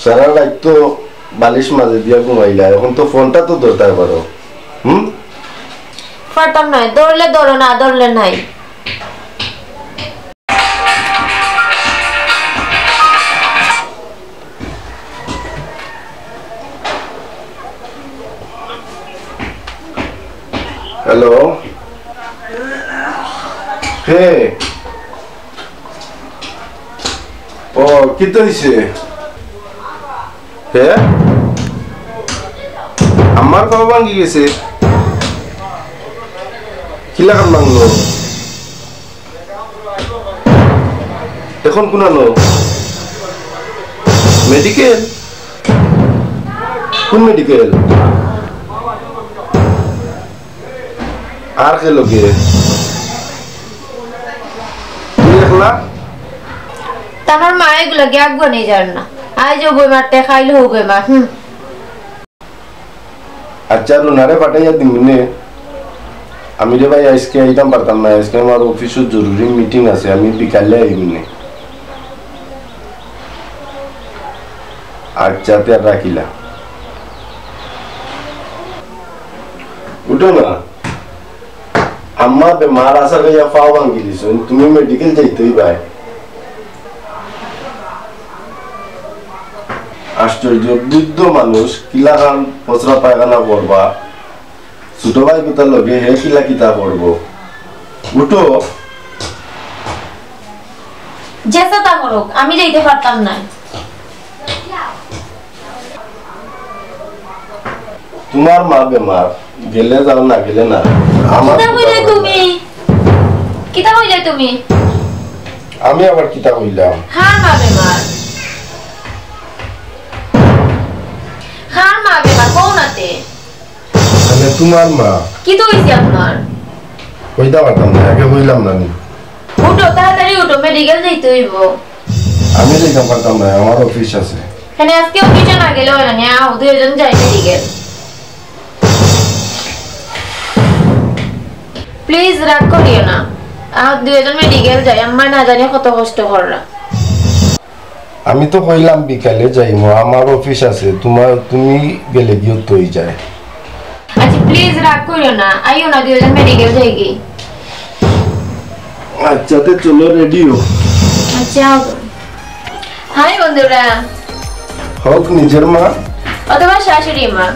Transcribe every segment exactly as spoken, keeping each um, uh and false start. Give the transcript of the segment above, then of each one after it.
সারা রাইত তো বালিশ মাঝে দিয়া ঘুমাইলা, এখন তো ফোনটা তো ধরতায় পারো। হুম? পারতাম না, ধরলে ধরো, না ধরলে নাই। হ্যালো। হে। ও, কিতা অইছে? হে? আমার পাও ভাঙ্গি গেছে। কিলাখান ভাঙলো? এখন কুনানো? মেডিকেল? কুন মেডিকেল? আর কে লগে? তুমি একলা? তার মা এগুলা গিয়া আগুয়া নিয়ে যার না। আইজ ও বেমার, তে খাইল হো বেমার। হুম। আচ্ছা, রুনারে পাঠাইয়া দিমুনে। আমি রে ভাই, আইজকে আইতাম পারতাম না, আইজকে আমার অফিসো জরুরি মিটিং আছে, আমি বিকালে আইমুনে। আচ্ছা, তে আর রাখিলা। উঠো না। আম্মা বেমার, আশা করিয়া পাও ভাঙ্গি দিছইন, তুমি মেডিকেল যাইতে অইবায়। আশ্চর্য, বৃদ্ধ মানুষ কিলাখান পচরা পায়খানা করবা, ছোট ভাই কুতার লগে হে কিলা কিতা করবো। উঠো। যেতা তা করুক, আমি যাইতে পারতাম না। তোমার মা বেমার, গেলে যাও, না গেলে না। আমার কিতা কইলে তুমি? কিতা কইলে তুমি? আমি আবার কিতা কইলাম? কার মা বেমার? কার মা বেমার? কও না তে। মানে তোমার মা। কিতা অইছে আপনার? কইতা পারতাম না, আগে কইলাম না নি। উঠো, তাড়াতাড়ি উঠো, মেডিকেল যাইতে অইবো। আমি যাইতাম পারতাম না, আমার অফিস আছে। কেনে আইজকে অফিসো না গেলে অয় না নি? আও, দুইজন যাই মেডিকেল। প্লিজ, রাগ করিও না। আও, দুইজন মেডিকেল যাই, আম্মায় না জানি কত কষ্ট কররা। আমি তো কইলাম বিকালে যাইমু, আমার অফিস আছে, তোমার, তুমি গেলে গিয়ে তো অই যায়। আচ্ছা, প্লিজ রাগ করিও না, আইও না, দুইজন মেডিকেল যাইগি। আচ্ছা, তে চলো, রেডি অও। আচ্ছা, আও। হাই বন্ধুরা। হোক নিজের মা, অথবা শাশুড়ি মা।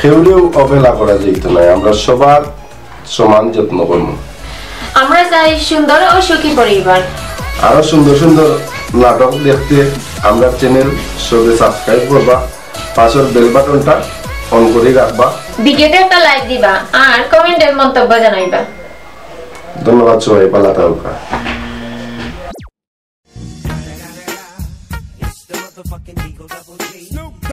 কেউরেউ অবহেলা করা যাইতো না, আমরা সবার সমান যত্ন করবো। আমরা চাই সুন্দর ও সুখী পরিবার। আরো সুন্দর সুন্দর নাটক দেখতে আমরা চ্যানেল সবে সাবস্ক্রাইব করবা, পাশের বেল বাটনটা অন করে রাখবা। ভিডিওতে একটা লাইক দিবা আর কমেন্টে মন্তব্য জানাইবা। ধন্যবাদ সবাই, ভালা থাকবা।